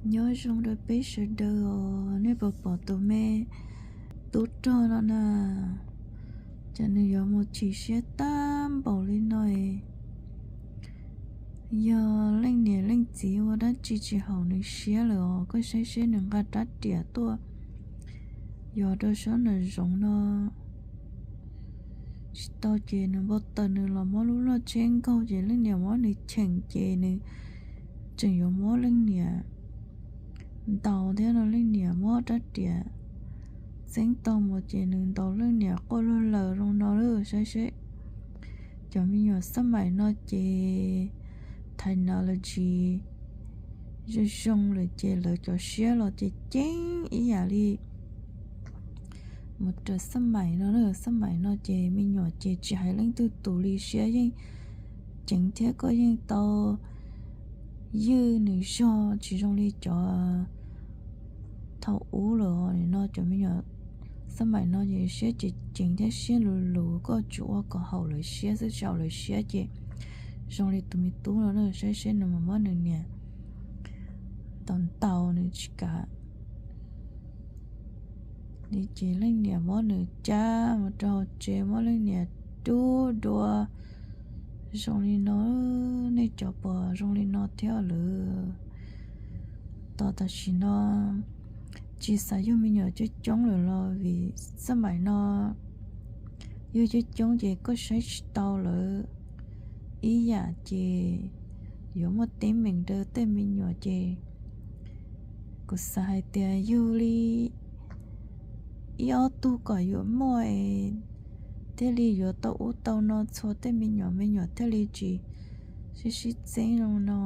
Nyob zoo rau peb sawv daws os, nej puas pom tus me tub rog no na? Ces nws yuav mus chim siab tag npaum li no. Yog leej niam leej txiv ua dab tsi tsis haum nws siab lawm os. Koj saib seb nws nqa rab riam tuaj yos rau sab nram zoov no tsis tau ces nws npau taws nws los muab lub loj tsheb nkaug ces leej niam muab nws cheem ces nws tseem yuav muab leej niam ntaus thiab no. Leej niam muab rab riam txeeb tau mus ces nws ntaus leej niam quaj luag laws zoo no lawm. Saib seb, cov me nyuam xab maim no ces technology zoo zoo lawm ces lawv cov siab los ces ceev ib yam li mus raws xab maim no. Xab maim no ces me nyuam ces tsis hais leej twg tus li siab yeej ceev thiab koj yeej tau ywj nws zog tsis zoo li cov thaum ub lawm no. Cov me nyuam xab maim no ces siab ceev ceev thiab siab luv luv, koj tsuas ua kom haum lawv siab xwb, tsis haum lawv siab ces zoo li tus me tub no na. Saib seb nws mus muab nws niam ntaus ntaus nws tsis kam li ces leej niam muab nws cab mus rau hauv tsev muab leej niam rub dua zoo li no. Nej cov puas zoo li no thiab lawm? Tos tam sim no tsis xav yug me nyuam coob coob lawm los vim xab maim no yug coob coob ces koj saib tsis tau lawv ib yam ces yuav muaj teeb meem rau tej me nyuam ces kuv xav hais tias yug li ib ob tug kom yuav muaj thiaj li yuav tau ub tau no txhua tej me nyuam, me nyuam thiaj li tsis sib sib txeeb zoo no.